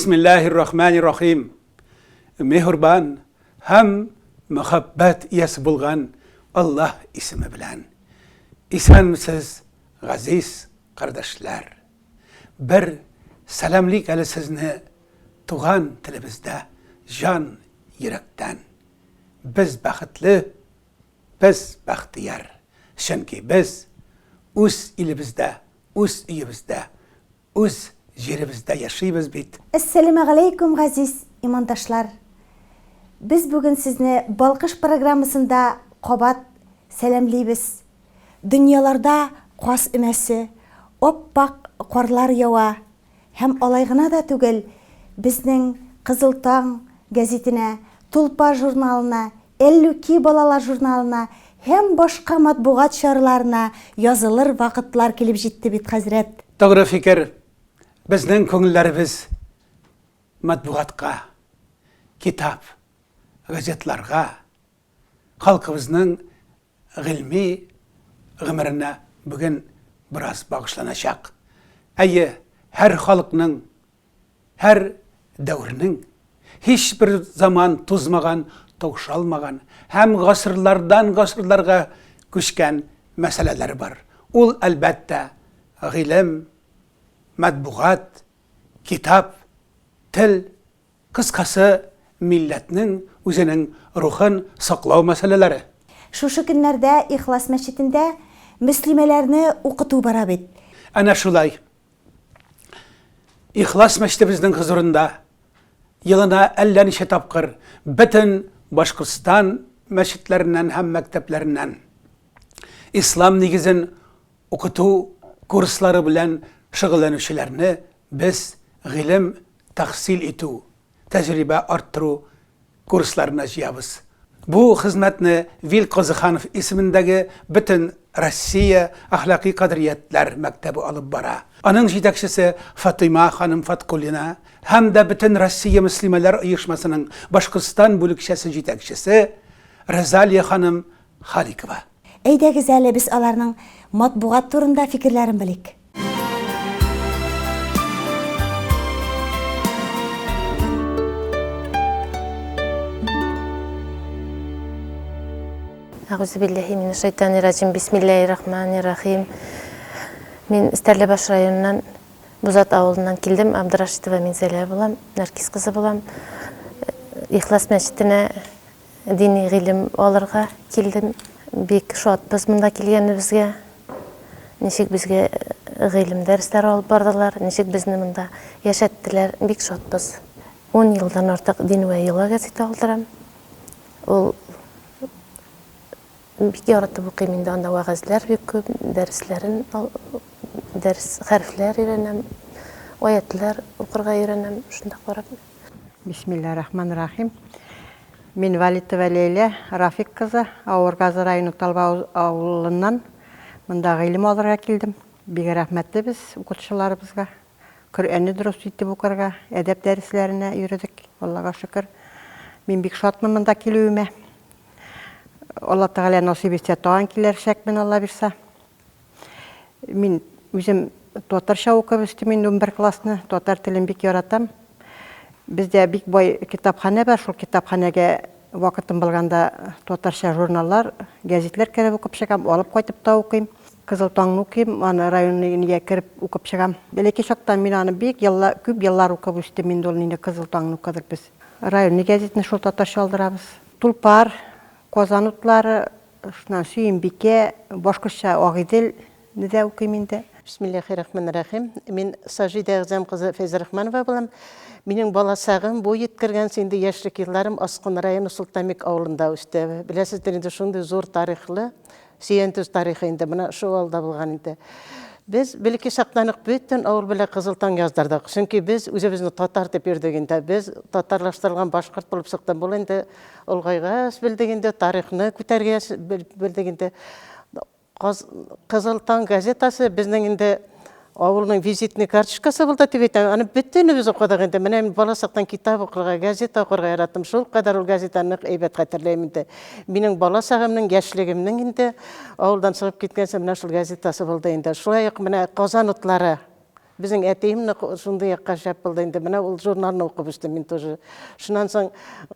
Бисмиллаһир Рахманир Рахим. Меһрубан һәм мәхәббәт иясе булган Аллаһ исеме белән. Исәнмесез, газиз кардәшләр. Бер сәламлик әле сезне туган телебездә җан йөрәктән. Без бәхетле, без бәхтияр, чөнки без үз илебездә, үз өебездә, үз җиребездә яшибез бит. Әссәләмәгаләйкүм, газиз имандашлар! Без бүген сезне Балкыш программасында кабат сәламлибез. Дөньяларда каз өмәсе, ап-ак карлар ява. Һәм алай гына да түгел, безнең Кызыл таң гәзитенә, Тулпар журналына, Әллүки балалар журналына һәм башка матбугат чараларына язылыр вакытлар килеп җитте бит, хәзрәт. Тугры фикер, безнең күңелләребез матбугатка, китап, газетларга, халкыбызның гыйльми гомеренә бүген бераз багышланачак. Әйе, һәр халыкның, һәр дәвернең һичбер заман тузмаган, таушалмаган һәм гасырлардан гасырларга күчкән мәсьәләләре бар. Ул, әлбәттә, гыйлем, матбугат, китап, тел, Кыскасы, милләтнең үзенең рухын саклау мәсьәләләре. Шушы көннәрдә Ихлас мәчетендә мөслимәләрне укыту бара бит. Әнә шулай. Ихлас мәчетебезнең хозурында елына әллә ничә тапкыр бөтен Башкортстан мәчетләреннән һәм мәктәпләреннән ислам нигезен укыту курслары белән шөгыльләнүчеләрне без гыйлем тәхсил итү, тәҗрибә арттыру курсларына җыябыз. Бу хезмәтне Вил Козыханов исемендәге бөтен Россия әхлакый кадриятләр мәктәбе алып бара. Аның җитәкчесе Фатыйма ханым Фаткуллина һәм дә бөтен Россия мөслимәләр оешмасының Башкортстан бүлекчәсе җитәкчесе Розалия ханым Халикова. Әйдәгез әле без аларның матбугат турында фикерләрен белик. Әгүзү билләһи минәш шайтанир раҗим. Бисмиллаһир рахманир рахим. Мин Стәрлебаш районыннан Бузат авылыннан килдем. Абдрашитова Минзәлә булам, Нәркиз кызы булам. Ихлас мәчетенә Дини гыйлем алырга килдем. Бик шатбыз монда килгәнебезгә. Ничек безгә гыйлем дәресләре алып бардылар, ничек безне монда яшәттеләр, бик шатбыз. Ун елдан артык Дин вә йола газеты алдырам. Ул бик яратып укыйм инде, анда вәгазьләр бик күп, дәресләрен дәрес хәрефләр өйрәнәм, аятьләр укырга өйрәнәм, шунда карап. Бисмилла рахман рахим. Мин Валитова Ләйлә Рафик кызы, Авыргазы районы Талба авылыннан монда гыйлем алырга килдем. Бик рәхмәтле без укытучыларыбызга. Коръәнне дөрес итеп укырга, әдәп дәресләренә йөрдек, Аллага шөкер. Мин бик шатмын монда килүемә. Алла Тәгалә насыйп итсә, тагын киләчәкмен, Алла бирса. Мин үзем татарча укып үстем инде 11 классны. Татар телен бик яратам. Бездә бик бай китапханә бар. Шул китапханәгә вакытым булганда татарча журналлар, гәзитләр кереп укып чыгам, алып кайтып та укыйм. Кызыл таңны укыйм, аны районный нигә кереп укып чыгам. Бәләкәй чактан мин аны бик еллар, күп еллар укып үстем инде ул инде Кызыл таңны укыдык без. Районный гәзитне шул татарча алдырабыз. Тулпар, Казан утлары, Шуннан Сөембикә, башкортча Агыйдел не дә укыйм инде. Бисмиллахи-рахмани-рахим. Мин Саҗидә Әгъзам кызы Фәйзрахманова булам. Минем балачагым, буй йиткергәнче инде яшьлек елларым Аскын районы Солтанбик авылында үсте. Беләсездер инде, шундый зур тарихлы, Сөянтүз тарихы инде менә шул авылда булган инде. Без бәләкәй чактан ук бөтен авыл белән Кызыл таң яздырдык. Чөнки без үзебезне татар дип йөрдек инде. Без татарлаштырылган башкорт булып чыктык. Бу инде Олгайгач белдек инде, тарихны күтәргәч белдек инде. Кызыл таң газетасы безнең инде авылның визитный карточкасы булды дип әйтәм. Аны бөтенебез укыдык инде. Менә мин балачактан китап укырга, газета укырга яраттым. Шул кадәр ул газетаны нык әйбәт хәтерләйм инде. Минем балачагымның, яшьлегемнең инде авылдан чыгып киткәнче менә шул газетасы булды инде. Шулай ук менә Казан утлары. Безнең әтием нык шундый якка шәп булды инде. Менә ул журналны укып үстем мин тоже. Шуннан соң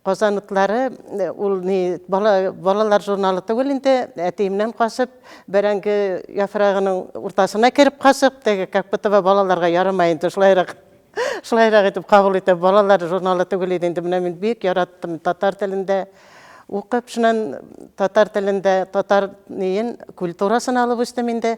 Казан утлары, ул ни, бала, балалар журналы түгел инде, әтиемнән качып, бәрәңге яфрагының уртасына кереп качып, теге как будто бы балаларга ярамай инде, шулайрак, шулайрак итеп кабул итеп, балалар журналы түгел иде инде. Менә мин бик яраттым татар телендә укып, шуннан татар телендә татар неен, культурасын алып үстем инде.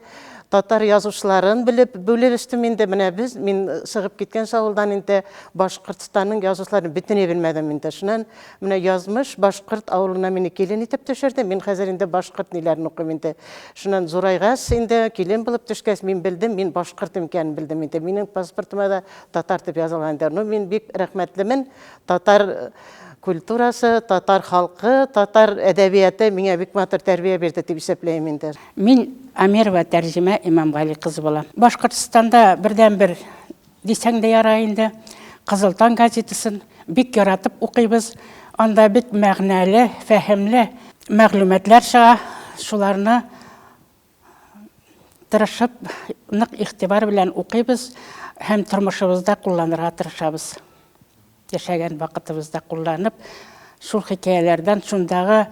Татар язучыларын белеп, бүлеп үстем инде. Менә без, мин чыгып киткән авылдан инде Башкортстанның язучыларын бөтенләй белмәдем инде. Шуннан менә язмыш башкорт авылына мине килен итеп төшерде. Мин хәзер инде башкорт ниләрен укыйм инде. Шуннан зурайгач инде, килен булып төшкәч, мин белдем, мин башкорт икәнен белдем инде. Минем паспортыма да татар дип язылган инде. Ну, мин бик рәхмәтлемен. Татар культурасы, татар халкы, татар әдәбияты миңа бик матур тәрбия бирде дип исәпләйм инде. Мин Амирова Тәрҗемә Имамгали кызы булам. Башкортстанда бердәнбер дисәң дә ярар инде, Кызыл таң газетасын бик яратып укыйбыз. Анда бик мәгънәле, фәһемле мәгълүматлар чыга. Шуларны тырышып, нык игътибар белән укыйбыз һәм тормышыбызда кулланырга тырышабыз. Яшәгән вакытыбызда кулланып, шул хикәяләрдән, шундагы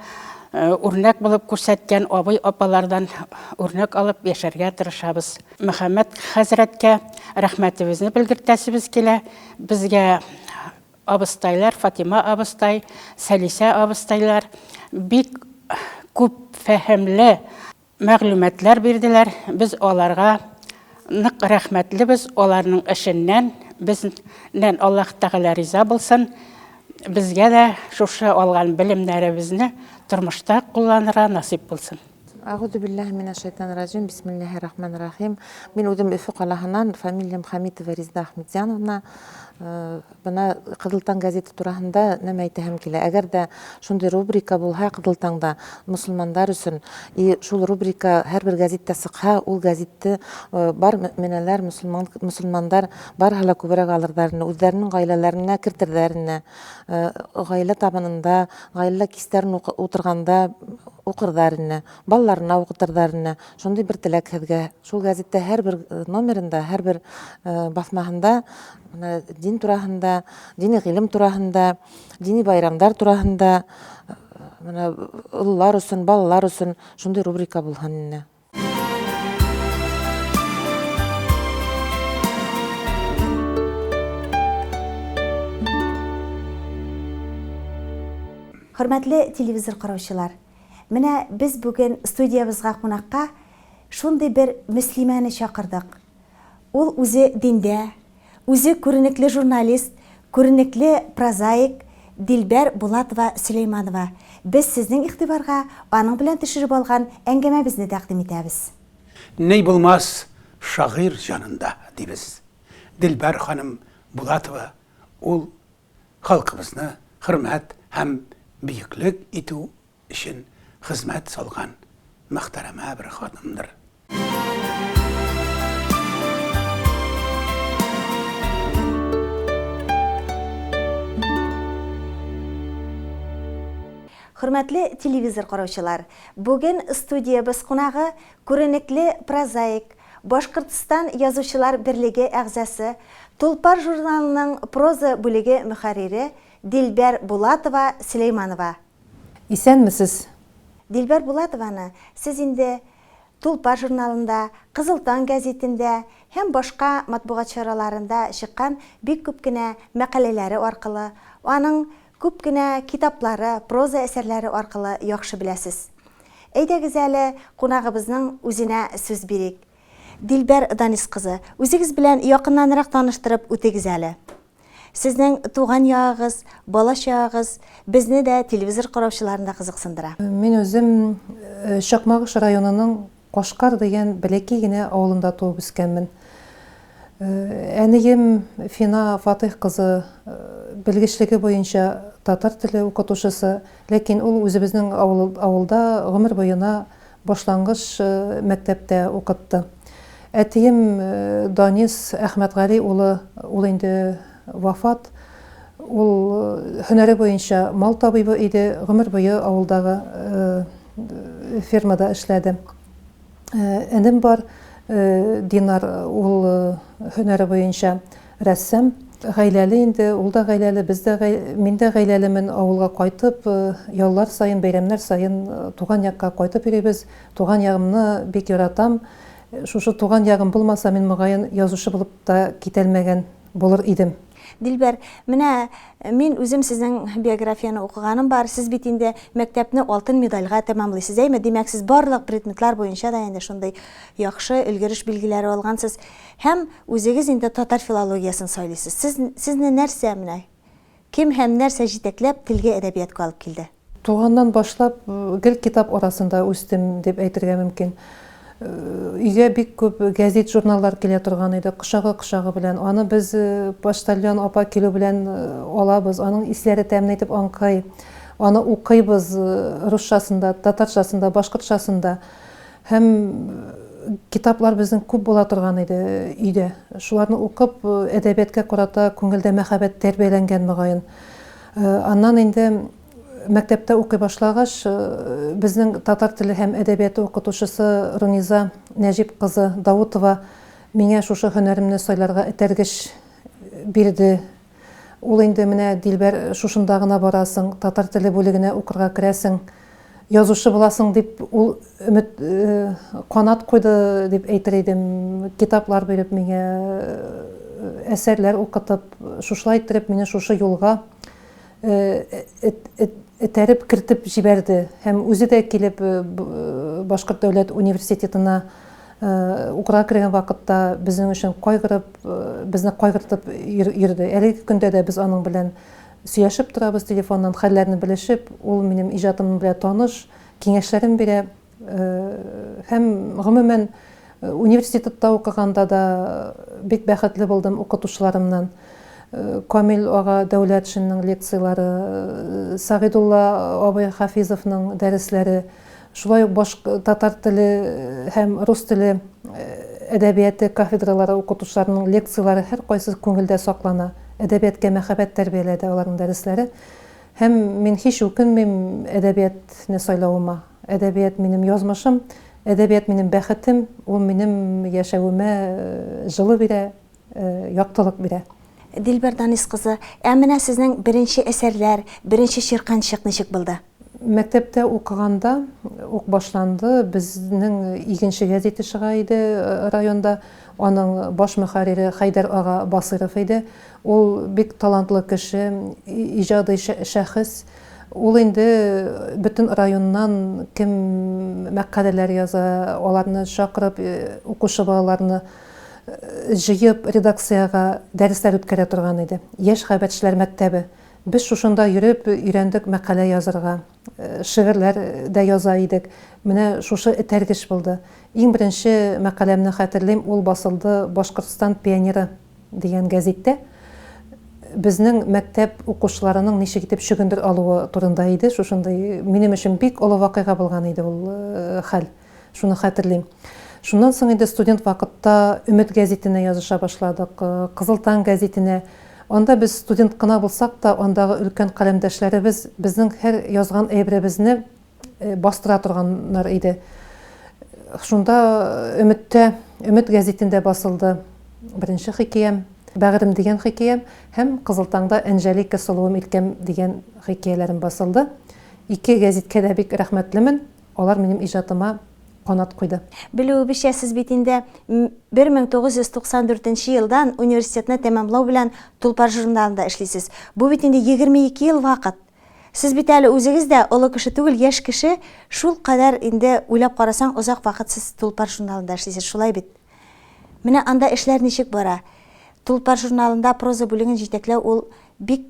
үрнәк булып күрсәткән абый-апалардан үрнәк алып яшәргә тырышабыз. Мөхәммәт хәзрәткә рәхмәтебезне белгертәсебез килә. Безгә абыстайлар, Фатима абыстай, Сәлисә абыстайлар бик күп фәһемле Мәгълүматлар бирделәр, без аларга нык рәхмәтлебез, аларның эшеннән, безннән Аллаһ Тәгалә риза булсын, безгә дә шушы алган белемнәребезне тормышта кулланырга насыйп булсын. Әгуду биллаһи минәш шайтанир раҗим, бисмиллаһир рахманир рахим. Мин үзем Өфе калаһыннан, фамилиям Хамитова Резеда Ахметзяновна. Бына Кызыл таң газеты тураһында нәмә әйтәһем килә. Әгәр дә шундый рубрика булһа Кызыл таңда мосылмандар өчен, и шул рубрика һәрбер гәзиттә сыкһа, ул гәзитте бар мөэминәләр, мосылман, мосылмандар барыһы ла күбрәк алырдар ине, үзләренең гаиләләренә кертердәр ине. Гаилә табынында, гаилә кистәрен утырганда укырдар ине, балаларына укытырдар ине. Шундый бер теләк һеҙгә. Шул гәзиттә һәрбер номерында, һәрбер басмаһында Менә дин тураһында, дини гыйлем тураһында, дини байрамдар тураһында, менә олылар өчен, балалар өчен шундый рубрика булһын инде. Хөрмәтле телевизор караучылар, менә без бүген студиябезгә кунакка шундый бер мөслимәне чакырдык. Ул үзе диндә, үзе күренекле журналист, күренекле прозаик Дилбәр Булатова Сөләйманова. Без сезнең игътибарга аның белән төшереп алган әңгәмәбезне тәкъдим итәбез. Ни булмас шагыйрь җанында, дибез. Дилбәр ханым Булатова ул халкыбызны хөрмәт һәм бөеклек итү өчен хезмәт салган мөхтәрәмә бер ханымдыр. Хөрмәтле телевизор караучылар, бүген студиябез кунагы, күренекле прозаик, Башкортстан Язучылар берлеге әгъзасы, Тулпар журналының проза бүлеге мөхәррире Дилбәр Булатова Сөләйманова. Исәнмесез! Дилбәр Булатованы сез инде Тулпар журналында, Кызыл таң гәзитендә һәм башка матбугат чараларында чыккан бик күп кенә мәкаләләре аркылы, аның күп кенә китаплары, проза әсәрләре аркылы яхшы беләсез. Әйдәгез әле кунагыбызның үзенә сүз бирик. Дилбәр Данис кызы, үзегез белән якыннанрак таныштырып үтегез әле. Сезнең туган ягыгыз, бала чагыгыз безне дә, телевизор караучыларны да кызыксындыра. Мин үзем Чакмагыш районының Кашкар дигән бәләкәй генә авылында туып үскәнмен. Әнием Фина Фатыйх кызы белгечлеге буенча татар теле укытучысы, ләкин ул үзебезнең авылда гомер буена Башлангыч мәктәптә укытты. Әтием Данис Әхмәтгали улы, ул инде вафат. Ул һөнәре буенча мал табибы иде, гомер буе авылдагы фермада эшләде. Энем бар, Динар ул һөнәре буенча рәссам. Гаиләле инде, ул да гаиләле, без дә, мин дә гаиләлемен. Авылга кайтып, яллар саен, бәйрәмнәр саен туган якка кайтып йөрибез. Туган ягымны бик яратам. Шушы туган ягым булмаса, мин, мөгаен, язучы булып та китәлмәгән булыр идем. Дилбәр, менә мин үзем сезнең биографияне укыганым бар. Сез бит инде мәктәпне алтын медальгә тәмамлыйсыз, әйме? Димәк, сез барлык предметлар буенча да инде шундый яхшы өлгереш билгеләре алгансыз. Һәм үзегез инде татар филологиясен сайлыйсыз. Сез, сезне нәрсә менә, кем һәм нәрсә җитәкләп телгә, әдәбиятка алып килде? Туганнан башлап гел китап арасында үстем дип әйтергә мөмкин. Өйгә бик күп гәзит, журналлар килә торган иде, кочагы-кочагы белән. Аны без почтальон апа килү белән алабыз, аның исләре тәмле итеп аңкый. Аны укыйбыз русчасын да, татарчасын да, башкортчасын да. Һәм китаплар безнең күп була торган иде өйдә. Шуларны укып, әдәбиятка карата күңелдә мәхәббәт тәрбияләнгән, мөгаен. Аннан инде мәктәптә укый башлагач, безнең татар теле һәм әдәбияты укытучысы Руниза Нәҗип кызы Даутова миңа шушы һөнәремне сайларга этәргеч бирде. Ул инде, менә, Дилбәр, шушында гына барасың, татар теле бүлегенә укырга керәсең, язучы буласың, дип ул өмет канат куйды дип әйтер идем. Китаплар биреп миңа, әсәрләр укытып, шушылай иттереп мине шушы юлга этәреп кертеп җибәрде. Һәм үзе дә килеп Башкорт дәүләт университетына укырга кергән вакытта безнең өчен кайгырып, безне кайгыртып йөрде. Әлеге көндә дә без аның белән сөйләшеп торабыз телефоннан, хәлләрне белешеп, ул минем иҗатым белән таныш, киңәшләрен бирә. Һәм, гомумән, университетта укыганда да бик бәхетле булдым укытучыларымнан. Камил ага Дәүләтшинның лекцияләре, Сәгыйдулла абый Хафизовның дәресләре, шулай ук баш татар теле һәм рус теле әдәбияты кафедралары укытучыларының лекцияләре һәркайсы күңелдә саклана. Әдәбиятка мәхәббәт тәрбияләде аларның дәресләре. Һәм мин һич үкенмим әдәбиятны сайлавыма. Әдәбият минем язмышым, әдәбият минем бәхетем, ул минем яшәвемә җылы бирә, яктылык бирә. Дилбәр Данис кызы, ә менә сезнең беренче әсәрләр, беренче чирканчык ничек булды? Мәктәптә укыганда ук башланды. Безнең Игенче гәзите чыга иде районда. Аның баш мөхәррире Хәйдәр ага Басыйров иде. Ул бик талантлы кеше, иҗади шәхес. Ул инде бөтен районнан кем мәкаләләр яза, аларны чакырып, укучы балаларны җыеп, редакциягә дәресләр үткәрә торган иде. Яшь хәбәрчеләр мәктәбе. Без шушында йөреп өйрәндек мәкалә язырга, шигырьләр дә яза идек. Менә шушы этәргеч булды. Иң беренче мәкаләмне хәтерлим, ул басылды Башкортстан пионеры дигән гәзиттә. Безнең мәктәп укучыларының ничек итеп чөгендер алуы турында иде. Шушындый минем өчен бик олы вакыйга булган иде ул хәл. Шуны хәтерлим. Шуннан соң инде студент вакытта Өмет гәзитенә языша башладык, Кызыл таң гәзитенә. Анда без студент кына булсак та, андагы өлкән каләмдәшләребез безнең һәр язган әйберебезне бастыра торганнар иде. Шунда Өметтә, Өмет гәзитендә басылды беренче хикәям, Бәгырем дигән хикәям һәм Кызыл таңда Әнжәлика сылуым иркәм дигән хикәяләрем басылды. Ике гәзиткә дә бик рәхмәтлемен. Алар минем иҗатыма канат куйды. Белүебезчә, сез бит инде 1994 нче елдан университетны тәмамлау белән Тулпар журналында эшлисез. Бу бит инде 22 ел вакыт. Сез бит әле үзегез дә олы кеше түгел, яшь кеше, шул кадәр инде уйлап карасаң, озак вакыт сез Тулпар журналында эшлисез, шулай бит? Менә анда эшләр ничек бара? Тулпар журналында проза бүлеген җитәкләү ул бик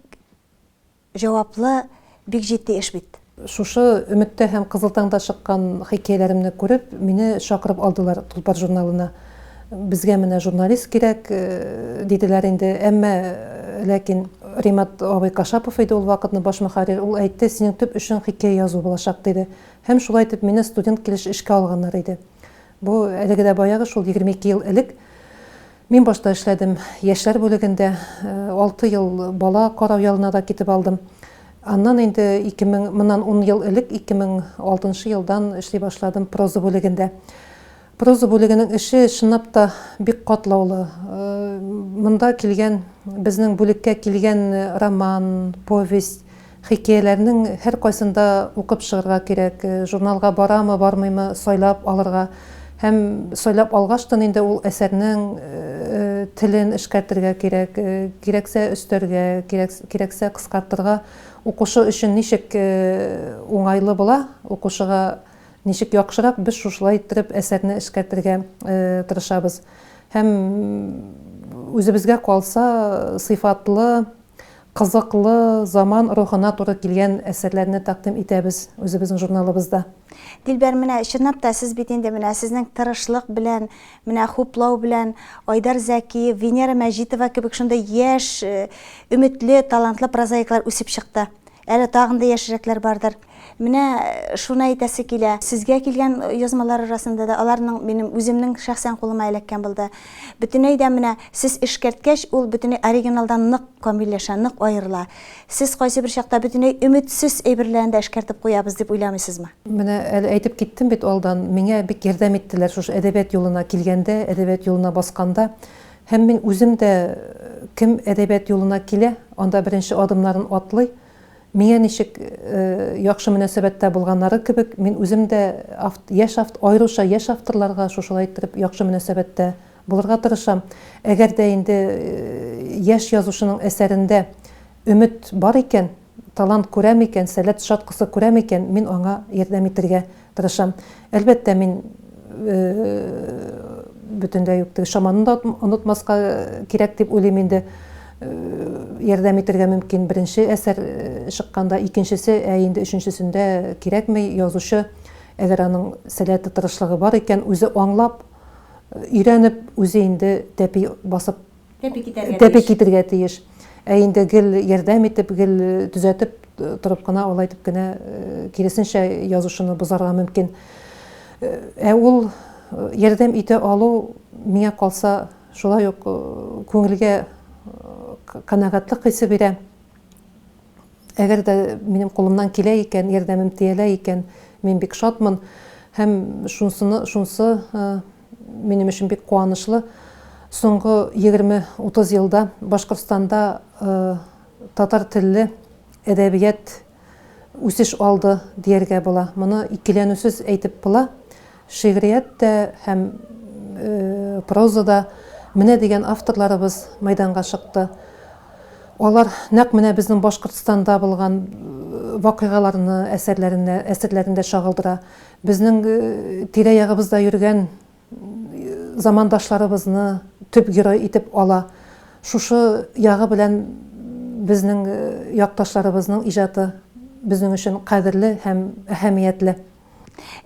Җаваплы, бик җитди эш бит. Шушы Өметтә һәм Кызыл таңда чыккан хикәяләремне күреп, мине чакырып алдылар Тулпар журналына. Безгә менә журналист кирәк, диделәр инде. Әмма ләкин Римат абый Кашапов иде ул вакытны баш мөхәррир, ул әйтте, синең төп эшең хикәя язу булачак, диде. Һәм шулай итеп мине студент килеш эшкә алганнар иде. Бу әлеге дә баягы шул 22 ел элек. Мин башта эшләдем яшьләр бүлегендә, алты ел бала карау ялына да китеп алдым. Аннан инде 2000, моннан ун ел элек, 2006 елдан эшли башладым проза бүлегендә. Проза бүлегенең эше чынлап та бик катлаулы. Монда килгән, безнең бүлеккә килгән роман, повесть, хикәяләрнең һәркайсын да укып чыгарга кирәк. Журналга барамы, бармыймы, сайлап алырга. Һәм сайлап алгач тын инде ул әсәрнең телен эшкәртергә кирәк, кирәксә өстәргә, кирәксә кыскартырга. Укучы өчен ничек уңайлы була, укучыга Ничек яхшырак, без шушылай иттереп әсәрне эшкәртергә тырышабыз. Һәм үзебезгә калса, сыйфатлы, кызыклы, заман рухына туры килгән әсәрләрне тәкъдим итәбез үзебезнең журналыбызда. Дилбәр, менә чынлап та сез бит инде менә сезнең тырышлык белән, менә хуплау белән Айдар Зәкиев, Венера Мәҗитова кебек шундый яшь, өметле, талантлы прозаиклар үсеп чыкты. Әле тагын да яшьрәкләр бардыр. Менә шуны әйтәсе килә, сезгә килгән язмалар арасында да аларның минем үземнең шәхсән кулыма эләккән булды. Бөтенләй дә менә сез эшкәрткәч, ул бөтенләй оригиналдан нык камилләшә, нык аерыла. Сез кайсы бер чакта бөтенләй өметсез әйберләрне дә эшкәртеп куябыз дип уйламыйсызмы? Менә әле әйтеп киттем бит алдан, миңа бик ярдәм иттеләр шушы әдәбият юлына килгәндә, әдәбият юлына басканда. Һәм мин үзем дә, кем әдәбият юлына килә, анда беренче адымнарын атлый, Миңа ничек яхшы мөнәсәбәттә булганнары кебек, мин үзем дә яшь аеруча яшь авторларга шушылай иттереп яхшы мөнәсәбәттә булырга тырышам. Әгәр дә инде яшь язучының әсәрендә өмет бар икән, талант күрәм икән, сәләт чаткысы күрәм икән, мин аңа ярдәм итергә тырышам. Әлбәттә, мин бөтенләй үк теге шаманны да онытмаска кирәк дип уйлыйм инде. Ярдәм итергә мөмкин беренче әсәр чыкканда, икенчесе, ә инде өченчесендә кирәкми. Язучы, әгәр аның сәләте, тырышлыгы бар икән, үзе аңлап, өйрәнеп, үзе инде тәпи басып Тәпи китәргә тәпи тиеш. китергә тиеш. Ә инде гел ярдәм итеп, гел төзәтеп торып кына, алай итеп кенә, киресенчә, язучыны бозарга мөмкин. Ә ул ярдәм итә алу, миңа калса, шулай ук күңелгә канәгатьлек хисе бирә. Әгәр дә минем кулымнан килә икән, ярдәмем тиялә икән, мин бик шатмын. Һәм шунсыны, шунсы минем өчен бик куанычлы. Соңгы 20-30 елда Башкортстанда татар телле әдәбият үсеш алды дияргә була. Моны икеләнүсез әйтеп була. Шигърият тә һәм проза да менә дигән авторларыбыз мәйданга чыкты. Алар нәкъ менә безнең Башкортстанда булган вакыйгаларны әсәрләренә, әсәрләрендә чагылдыра. Безнең тирә-ягыбызда йөргән замандашларыбызны төп герой итеп ала. Шушы ягы белән безнең якташларыбызның иҗаты безнең өчен кадерле һәм әһәмиятле.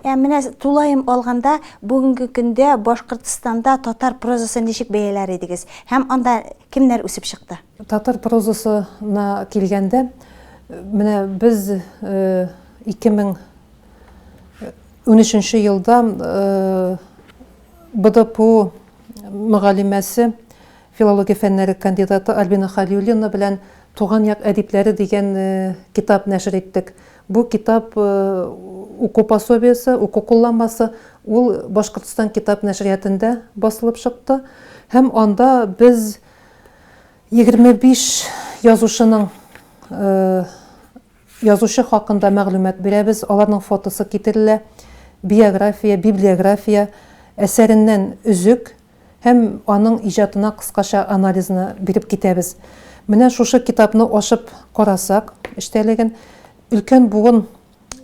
Ә менә тулаем алганда, бүгенге көндә Башкортстанда татар прозасын ничек бәяләр идегез? Һәм анда кемнәр үсеп чыкты? Татар прозасына килгәндә, менә без 2013 елда БДПУ мөгаллимәсе, филология фәннәре кандидаты Альбина Хәлиуллина белән Туган як әдипләре дигән китап нәшер иттек. Бу китап уку пособиесе, уку кулланмасы, ул Башкортстан китап нәшриятендә басылып чыкты. Һәм анда без 25 язучының язучы хакында мәгълүмат бирәбез, аларның фотосы китерелә, биография, библиография, әсәреннән өзек Һәм аның иҗатына кыскача анализны биреп китәбез. Менә шушы китапны ачып карасак, эчтәлеген, өлкән буын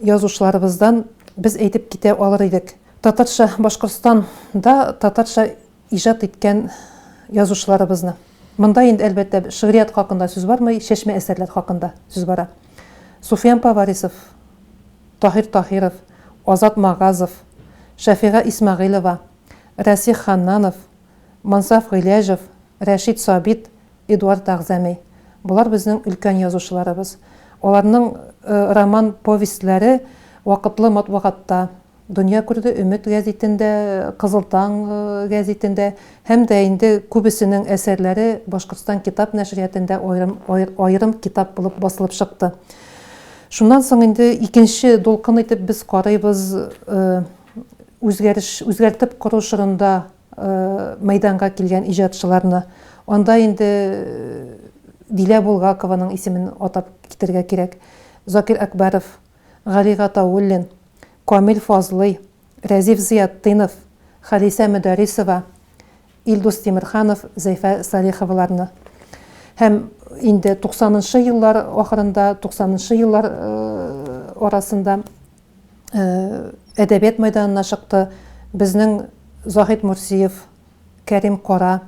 язучыларыбыздан без әйтеп китә алыр идек. Татарча Башкортстанда татарча иҗат иткән язучыларыбызны. Монда инде, әлбәттә, шигърият хакында сүз бармый, чәчмә әсәрләр хакында сүз бара. Суфиян Поварисов, Таһир Таһиров, Азат Магазов, Шәфига Исмәгыйлова, Расих Ханнанов, Мансаф Гыйләҗев, Рәшит Сабит, Эдуард Әгъзәми. Болар безнең өлкән язучыларыбыз. Аларның роман, повестьләре вакытлы матбугатта дөнья күрде, Өмет гәзитендә, Кызыл таң гәзитендә һәм дә инде күбесенең әсәрләре Башкортстан китап нәшриятендә аерым, аерым китап булып басылып чыкты. Шуннан соң инде икенче дулкын итеп без карыйбыз. үзгәреш, үзгәртеп кору чорында мәйданга килгән иҗатчыларны. Анда инде Дилә Булгакованың исемен атап китергә кирәк. Закир Әкбәров, Гали Гатауллин, Камил Фазлый, Рәзиф Зыятдинов, Халисә Мөдәрисова, Илдус Тимерханов, Зәйфә Салиховаларны. Һәм инде туксанынчы еллар ахырында, туксанынчы еллар арасында әдәбият мәйданына чыкты безнең Заһид Мурсиев, Кәрим Кара,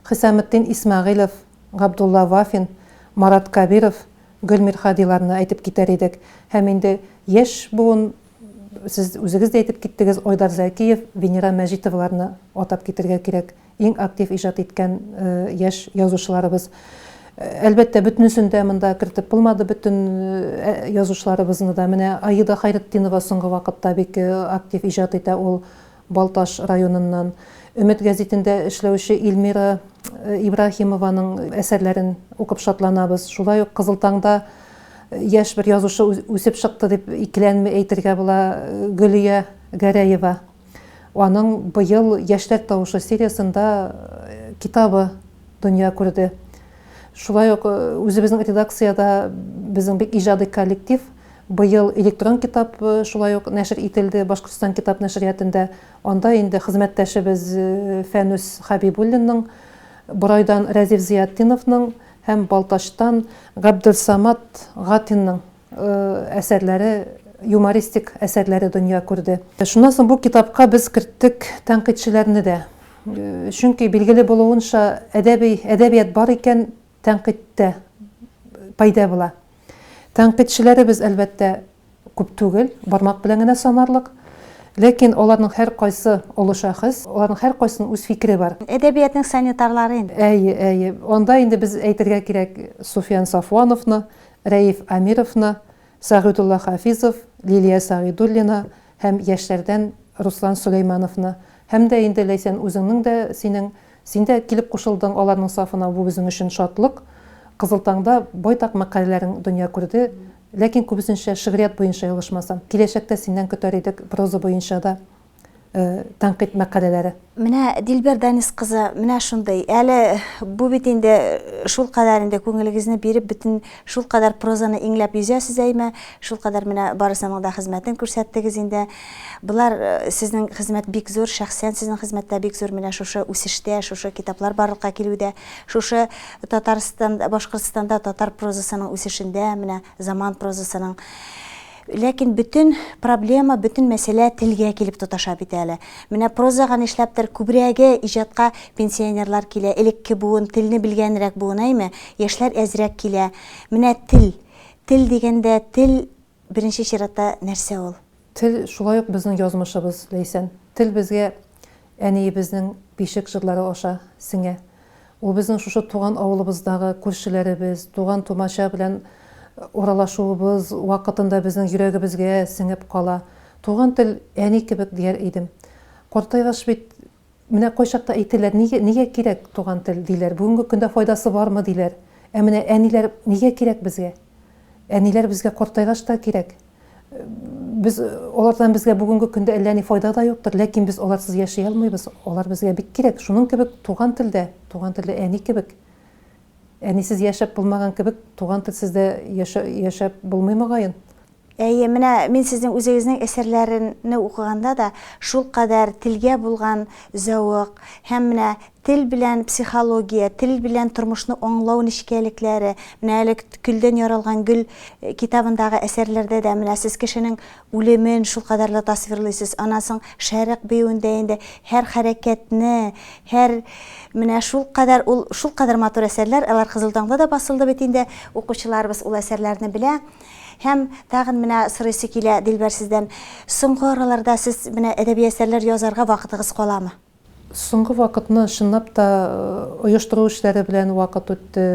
Хисаметдин Исмәгыйлев, Габдулла Вафин, Марат Кәбиров, Гөлмир Һадиларны әйтеп китәр идек. Һәм инде яшь буын, сез үзегез дә әйтеп киттегез, Айдар Зәкиев, Венера Мәҗитоваларны атап китергә кирәк. Иң актив иҗат иткән яшь язучыларыбыз. Әлбәттә, бөтенесен дә монда кертеп булмады, бөтен язучыларыбызны да. Менә Аида Хәйретдинова соңгы вакытта бик актив иҗат итә, ул Балтач районыннан. Өмет гәзитендә эшләүче Илмира Ибраһимованың әсәрләрен укып шатланабыз. Шулай ук Кызыл таңда яшь бер язучы үсеп чыкты дип икеләнми әйтергә була, Гөлия Гәрәева. Аның быел Яшьләр тавышы сериясендә китабы дөнья күрде. Шулай ук үзебезнең редакциядә безнең бик иҗади коллектив. Быел электрон китап шулай ук нәшер ителде Башкортстан китап нәшриятендә. Анда инде хезмәттәшебез Фәнүс Хәбибуллинның, Борайдан Рәзиф Зыятдиновның һәм Балтачтан Габделсамат Гатинның әсәрләре, юмористик әсәрләре дөнья күрде. Шуннан соң бу китапка без керттек тәнкыйтьчеләрне дә. Чөнки, билгеле булуынча, әдәби, әдәбият бар икән, тәнкыйть тә пәйда була. Тәнкыйтьчеләребез, әлбәттә, күп түгел, бармак белән генә санарлык. Ләкин аларның һәркайсы олы шәхес, аларның һәркайсының үз фикере бар. Әдәбиятның санитарлары инде. Әйе, әйе. Анда инде без әйтергә кирәк Суфиян Сафуановны, Рәиф Әмировны, Сәгыйдулла Хафизов, Лилия Сәгыйдуллина һәм яшьләрдән Руслан Сөләймановны. Һәм дә инде, Ләйсән, үзеңнең дә, синең, син дә килеп кушылдың аларның сафына, бу безнең өчен шатлык. Кызыл таңда байтак мәкаләләрең дөнья күрде, ләкин күбесенчә шигърият буенча ялгышмасам. Киләчәктә синнән көтәр идек проза буенча да. тәнкыйть мәкаләләре. Менә Дилбәр Данис кызы, менә шундый. Әле бу бит инде шулкадәр инде күңелегезне биреп, бөтен шулкадәр прозаны иңләп йөзәсез әйме, шулкадәр менә барысының да хезмәтен күрсәттегез инде. Болар сезнең хезмәт бик зур, шәхсән сезнең хезмәт тә бик зур менә шушы үсештә, шушы китаплар барлыкка килүдә, шушы Татарстан, Башкортстанда татар прозасының үсешендә, менә заман прозасының. Ләкин бөтен проблема, бөтен мәсьәлә телгә килеп тоташа бит әле. Менә прозага нишләптер күбрәге иҗатка пенсионерлар килә, элекке буын, телне белгәнрәк буын, әйме? Яшьләр әзрәк килә. Менә тел. Тел дигәндә, тел беренче чиратта нәрсә ул? Тел шулай ук безнең язмышыбыз, Ләйсән. Тел безгә әниебезнең бишек җырлары аша сеңә. Ул безнең шушы туган авылыбыздагы күршеләребез, туган-тумача белән аралашуыбыз вакытында безнең йөрәгебезгә сеңеп кала. Туган тел әни кебек дияр идем. Картайгач бит, менә кайчакта әйтәләр, нигә, нигә кирәк туган тел, диләр. Бүгенге көндә файдасы бармы, диләр. Ә менә әниләр нигә кирәк безгә? Әниләр безгә картайгач та кирәк. Без алардан безгә бүгенге көндә әллә ни файда да юктыр, ләкин без аларсыз яши алмыйбыз. Алар безгә бик кирәк. Шуның кебек туган тел дә, туган тел дә әни кебек. Әнисез яшәп булмаган кебек, туган телсез дә яшәп булмый мөгаен. Әйе, менә мин сезнең үзегезнең әсәрләрне укыганда да шулкадәр телгә булган зәвык һәм менә Тел белән психология, тел белән тормышны аңлау нечкәлекләре, менә әле Көлдән яралган гөл китабындагы әсәрләрдә дә менә сез кешенең үлемен шулкадәрле тасвирлыйсыз, аннан соң Шәрык биюендә инде һәр хәрәкәтне, һәр менә шулкадәр ул шулкадәр матур әсәрләр, алар Кызыл таңда да басылды бит инде, укучыларыбыз ул әсәрләрне белә. Һәм тагын менә сорыйсы килә, Дилбәр, сездән, соңгы араларда сез менә әдәби әсәрләр язарга вакытыгыз каламы? Соңгы вакытны чынлап та оештыру эшләре белән вакыт үтте.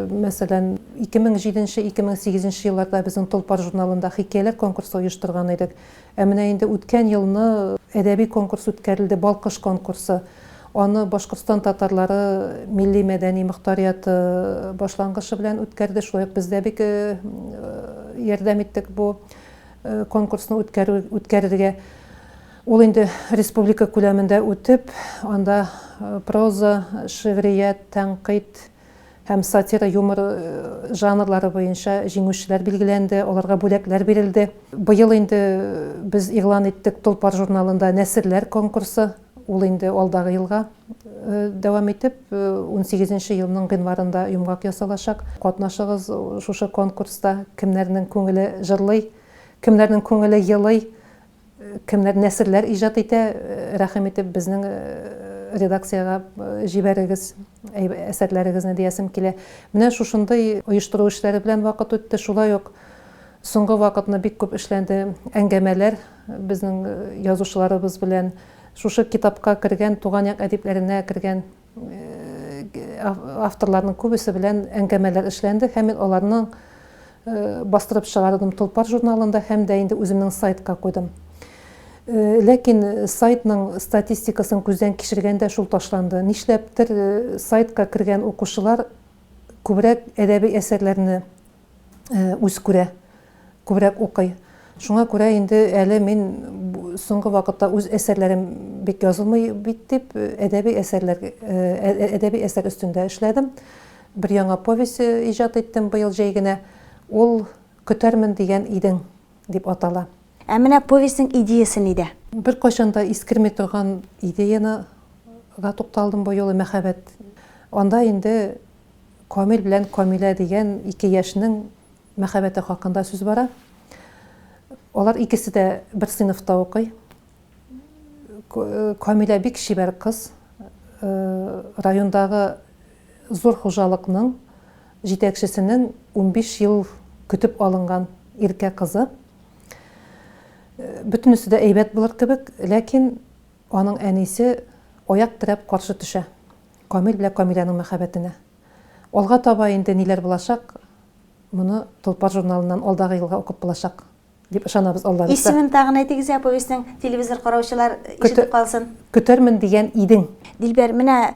Мәсәлән, 2007, 2008 елларда безнең Толпар журналында хикәяләр конкурсы оештырган идек. Ә менә инде үткән елны әдәби конкурс үткәрелде, Балкыш конкурсы. Аны Башкортстан татарлары милли-мәдәни мохтарияты башлангычы белән үткәрде. Шулай ук без дә бик ярдәм иттек бу конкурсны үткәрү, үткәрергә. Ул инде республика күләмендә үтеп, анда проза, шигърият, тәнкыйть һәм сатира, юмор жанрлары буенча җиңүчеләр билгеләнде, аларга бүләкләр бирелде. Быел инде без игълан иттек Толпар журналында нәсерләр конкурсы, ул инде алдагы елга дәвам итеп, унсигезенче елның гыйнварында йомгак ясалачак. Катнашыгыз шушы конкурста, кемнәрнең күңеле җырлый, кемнәрнең күңеле елый, Кемнәр нәсерләр иҗат итә, рәхим итеп безнең редакциягә җибәрегез әсәрләрегезне диясем килә. Менә шушындый оештыру эшләре белән вакыт үтте. Шулай ук соңгы вакытны бик күп эшләнде әңгәмәләр безнең язучыларыбыз белән. Шушы китапка кергән, туган як әдипләренә кергән авторларның күбесе белән әңгәмәләр эшләнде һәм мин аларның бастырып чыгардым Толпар журналында һәм дә инде үземнең сайтка куйдым. Ләкин сайтның статистикасын күздән кичергәндә шул ташланды. Нишләптер сайтка кергән укучылар күбрәк әдәби әсәрләрне үз күрә, күбрәк укый. Шуңа күрә инде әле мин соңгы вакытта үз әсәрләрем бик язылмый бит дип, әдәби әсәрләр, әдәби әсәр өстендә эшләдем. Бер яңа повесть иҗат иттем быел җәй генә. Ул Көтәрмен дигән идең дип атала. Ә менә повестьнең идеясе нидә? Беркайчан да искерми торган идеяны га тукталдым бу юлы, мәхәббәт. Анда инде Камил белән Камилә дигән ике яшьнең мәхәббәте хакында сүз бара. Алар икесе дә бер сыйныфта укый. Камилә бик чибәр кыз. Райондагы зур хуҗалыкның җитәкчесенең 15 ел көтеп алынган иркә кызы. Бөтенесе дә әйбәт булыр кебек, ләкин аның әнисе аяк терәп каршы төшә. Камил белән Камиләнең мәхәббәтенә. Алга таба инде ниләр булачак, моны Толпар журналыннан алдагы елга укып булачак, дип ышанабыз, Алла бирсә. Исемен тагын әйтегез ә повестьнең, телевизор караучылар ишетеп калсын. Көтәрмен дигән идең. Дилбәр, менә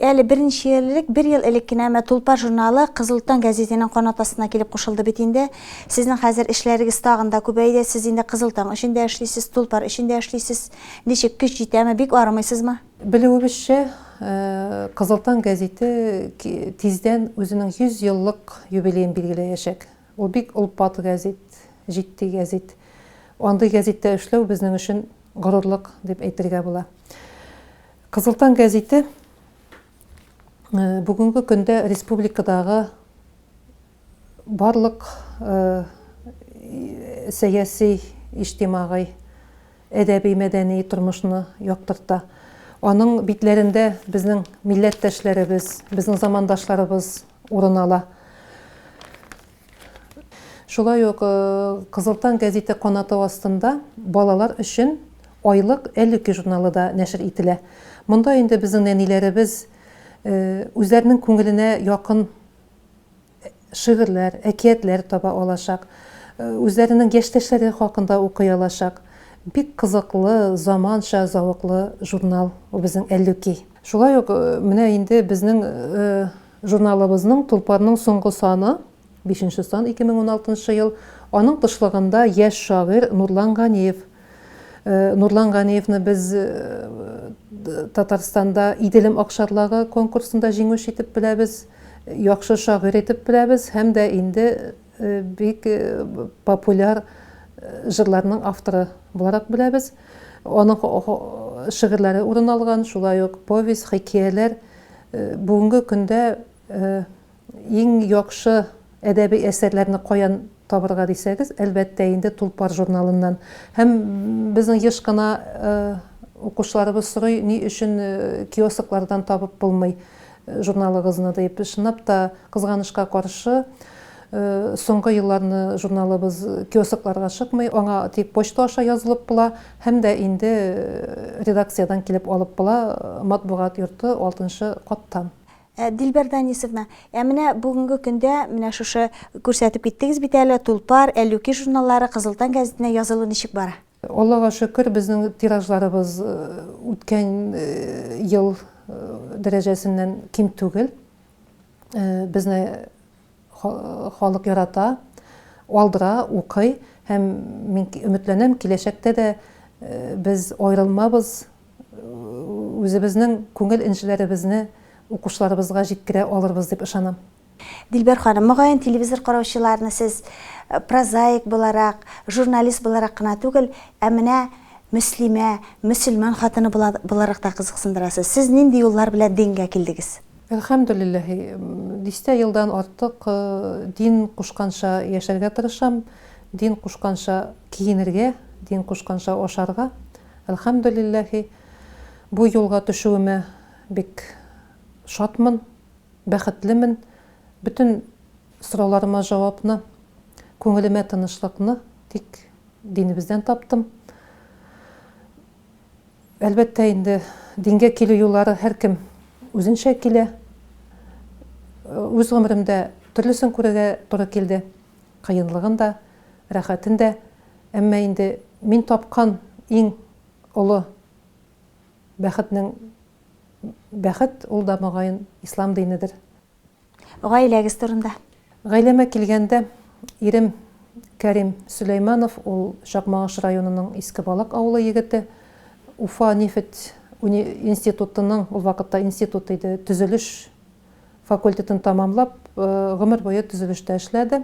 әле берничә ел элек, бер ел элек кенә менә Тулпар журналы Кызыл таң гәзитенең канат астына килеп кушылды бит инде. Сезнең хәзер эшләрегез тагын да күбәйде, сез инде Кызыл таң өчен дә эшлисез, Тулпар өчен дә эшлисез. Ничек, көч җитәме, бик арымыйсызмы? Белүебезчә, Кызыл таң гәзите тиздән үзенең 100 еллык юбилеен билгеләячәк. Ул бик олпат гәзит, җитди гәзит. Андый гәзиттә эшләү безнең өчен горурлык дип әйтергә була. Кызыл таң гәзите бүгенге көндә республикадагы барлык сәяси, иҗтимагый, әдәби-мәдәни тормышны яктырта. Аның битләрендә безнең милләттәшләребез, безнең замандашларыбыз урын ала. Шулай ук Кызыл таң гәзите канаты астында балалар өчен айлык Әллүки журналы да нәшер ителә. Монда инде безнең нәниләребез үзләренең күңеленә якын шигырьләр, әкиятләр таба алачак, үзләренең яшьтәшләре хакында укый алачак. Бик кызыклы, заманча, зәвыклы журнал ул безнең Әллүки. Шулай ук менә инде безнең журналыбызның Тулпарның соңгы саны, бишенче сан, 2016 нчы ел, аның тышлыгында яшь шагыйрь Нурлан Ганиев. Нурлан Ганиевны без Татарстанда Иделем акшарлагы конкурсында җиңүче итеп беләбез. Яхшы шагыйрь итеп беләбез һәм дә инде бик популяр җырларның авторы буларак беләбез. Аның шигырьләре урын алган, шулай ук повесть, хикәяләр. Бүгенге көндә иң яхшы әдәби әсәрләрне каян табырга дисәгез, әлбәттә инде Тулпар журналыннан. Һәм безнең еш кына укучыларыбыз сорый, ни өчен киосклардан табып булмый журналыгызны дип. Чынлап та, кызганычка каршы, соңгы елларны журналыбыз киоскларга чыкмый, аңа тик почта аша язылып була һәм дә инде редакциядән килеп алып була, Матбугат йорты, алтынчы каттан. Дилбәр Данисовна, ә менә бүгенге көндә менә шушы күрсәтеп киттегез бит әле, Тулпар, Әллүки журналлары, Кызыл таң гәзитенә язылу ничек бара? Аллага шөкер, безнең тиражларыбыз үткән ел дәрәҗәсеннән ким түгел. Безне халык ярата, алдыра, укый һәм мин өметләнәм, киләчәктә дә без аерылмабыз, үзебезнең күңел энҗеләребезне укучыларыбызга җиткерә алырбыз дип ышанам. Дилбәр ханым, мөгаен, телевизор караучыларны сез прозаик буларак, журналист буларак кына түгел, ә менә мөслимә, мөселман хатыны буларак та кызыксындырасыз. Сез нинди юллар белән дингә килдегез? Әлхәмдүлилләһи, дистә елдан артык дин кушканча яшәргә тырышам, дин кушканча киенергә, дин кушканча ашарга. Әлхәмдүлилләһи, бу юлга төшүемә бик шатмын, бәхетлемен. Бөтен сорауларыма җавапны, күңелемә тынычлыкны тик динебездән таптым. Әлбәттә инде, дингә килү юллары һәркем үзенчә килә. Үз гомеремдә төрлесен күрергә туры килде, кыенлыгын да, рәхәтен дә. Әмма инде мин тапкан иң олы бәхетнең бәхет, ул да, мөгаен, ислам динедер. Гаиләгез турында. Гаиләмә килгәндә, ирем Кәрим Сөләйманов, ул Чакмагыш районының Иске Балык авылы егете. Уфа нефть институтының, ул вакытта институт иде, төзелеш факультетын тәмамлап, гомер буе төзелештә эшләде.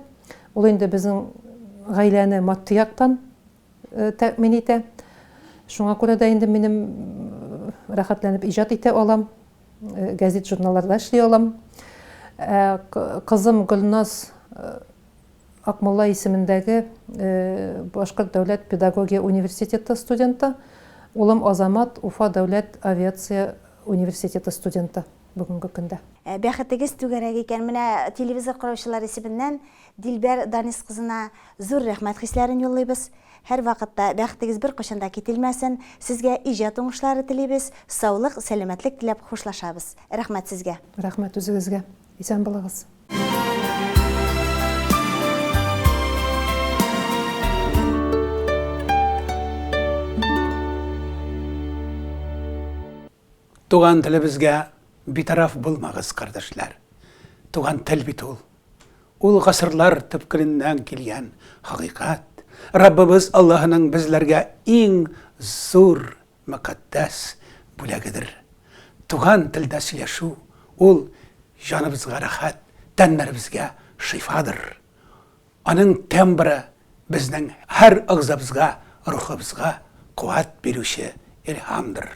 Ул инде безнең гаиләне матди яктан тәэмин итә. Шуңа күрә дә инде минем рәхәтләнеп иҗат итә алам. Гәзит-журналларда эшли алам. Ә кызым Гөлназ Акмулла исемендәге Башкорт дәүләт педагогия университеты студенты, улым Азамат Уфа дәүләт авиация университеты студенты бүгенге көндә. Бәхетегез түгәрәк икән. Менә телевизор караучылар исеменнән Дилбәр Данис кызына зур рәхмәт хисләрен юллыйбыз. Һәрвакытта бәхетегез беркайчан да кителмәсен, сезгә иҗат уңышлары телибез, саулык, сәламәтлек теләп хушлашабыз. Рәхмәт сезгә. Рәхмәт үзегезгә. Исән булыгыз. Туган телебезгә битараф булмагыз, кардәшләр. Туган тел бит ул. Ул гасырлар төпкеленнән килгән хакыйкать. Раббыбыз Аллаһының безләргә иң зур мөкатдәс бүләгедер. Туган телдә сөйләшү, ул җаныбызга рәхәт, тәннәребезгә шифадыр. Аның тембры безнең һәр әгъзабызга, рухыбызга куәт бирүче илһамдыр.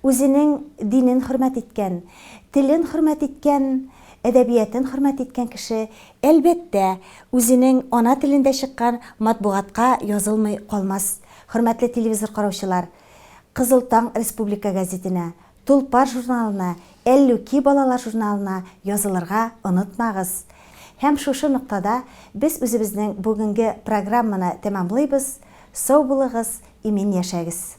Үзенең динен хөрмәт иткән, телен хөрмәт иткән, әдәбиятын хөрмәт иткән кеше, әлбәттә, үзенең ана телендә чыккан матбугатка язылмый калмас. Хөрмәтле телевизор караучылар, Кызыл таң республика гәзитенә, Тулпар журналына, Әллүки балалар журналына язылырга онытмагыз. Һәм шушы ноктада без үзебезнең бүгенге программаны тәмамлыйбыз. Сау булыгыз, имин яшәгез!